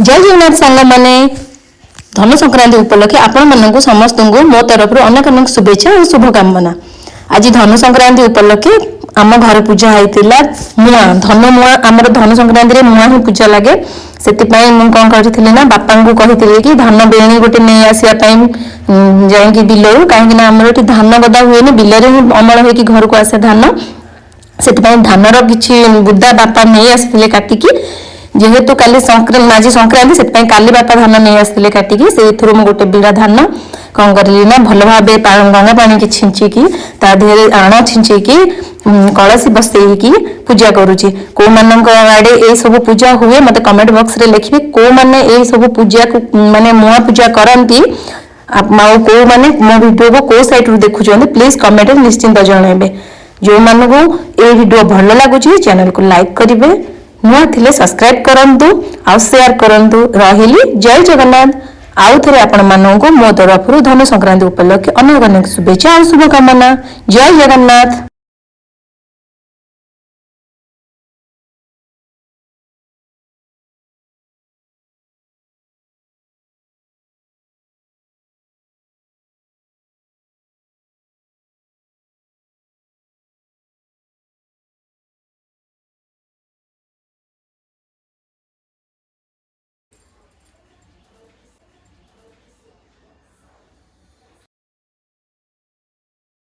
ଜୟ ଜଗନ୍ନାଥ ସାଙ୍ଗମାନେ। ଧନୁ ସଂକ୍ରାନ୍ତି ଉପଲକ୍ଷେ ଆପଣମାନଙ୍କୁ ସମସ୍ତଙ୍କୁ ମୋ ତରଫରୁ ଅନେକ ଅନେକ ଶୁଭେଚ୍ଛା ଓ ଶୁଭକାମନା। ଆଜି ଧନୁ ସଂକ୍ରାନ୍ତି ଉପଲକ୍ଷେ ଆମ ଘରେ ପୂଜା ହେଇଥିଲା ମୁଆଁ, ଧନୁ ମୁଆଁ। ଆମର ଧନୁ ସଂକ୍ରାନ୍ତିରେ ମୁଆଁ ହିଁ ପୂଜା ଲାଗେ। ସେଥିପାଇଁ ମୁଁ କଣ କରିଥିଲି ନା, ବାପାଙ୍କୁ କହିଥିଲି କି ଧାନ ବେଣୀ ଗୋଟେ ନେଇ ଆସିବା ପାଇଁ ଯାଇକି ବିଲରୁ, କାହିଁକି ନା ଆମର ଏଠି ଧାନ ଗଦା ହୁଏନି, ବିଲରେ ହିଁ ଅମଳ ହେଇକି ଘରକୁ ଆସେ ଧାନ। ସେଥିପାଇଁ ଧାନର କିଛି ବୁଦା ବାପା ନେଇ ଆସିଥିଲେ କାଟିକି। ଯେହେତୁ କାଲି ସଂକ୍ରାନ୍ତି, ଆଜି ସଂକ୍ରାନ୍ତି, ସେଥିପାଇଁ କାଲି ବାପା ଧାନ ନେଇ ଆସିଥିଲେ କାଟିକି। ସେଇଥିରୁ ମୁଁ ଗୋଟେ ବିଡ଼ା ଧାନ କଣ କରିଲି ନା, ଭଲ ଭାବେ ଗଙ୍ଗା ପାଣିକି ଛିଞ୍ଚିକି, ତା ଦେହରେ ଆଣ ଛିଞ୍ଚିକି, କଳସୀ ବସେଇକି ପୂଜା କରୁଛି। କୋଉମାନଙ୍କ ଆଡେ ଏଇ ସବୁ ପୂଜା ହୁଏ, ମତେ କମେଣ୍ଟ ବକ୍ସରେ ଲେଖିବେ। କୋଉମାନେ ଏଇ ସବୁ ପୂଜାକୁ, ମାନେ ମୁଆଁ ପୂଜା କରନ୍ତି, ଆଉ କୋଉମାନେ ମୋ ଭିଡିଓକୁ କୋଉ ସାଇଟରୁ ଦେଖୁଛନ୍ତି, ପ୍ଲିଜ କମେଣ୍ଟରେ ନିଶ୍ଚିନ୍ତ ଜଣାଇବେ। ଯେଉଁମାନଙ୍କୁ ଏଇ ଭିଡିଓ ଭଲ ଲାଗୁଛି, ଚ୍ୟାନେଲକୁ ଲାଇକ୍ କରିବେ, ନୂଆ ଥିଲେ ସବସ୍କ୍ରାଇବ କରନ୍ତୁ ଆଉ ସେୟାର କରନ୍ତୁ। ରହିଲି, ଜୟ ଜଗନ୍ନାଥ। ଆଉ ଥରେ ଆପଣମାନଙ୍କୁ ମୋ ତରଫରୁ ଧନୁ ସଂକ୍ରାନ୍ତି ଉପଲକ୍ଷେ ଅନେକ ଅନେକ ଶୁଭେଚ୍ଛା ଆଉ ଶୁଭକାମନା। ଜୟ ଜଗନ୍ନାଥ।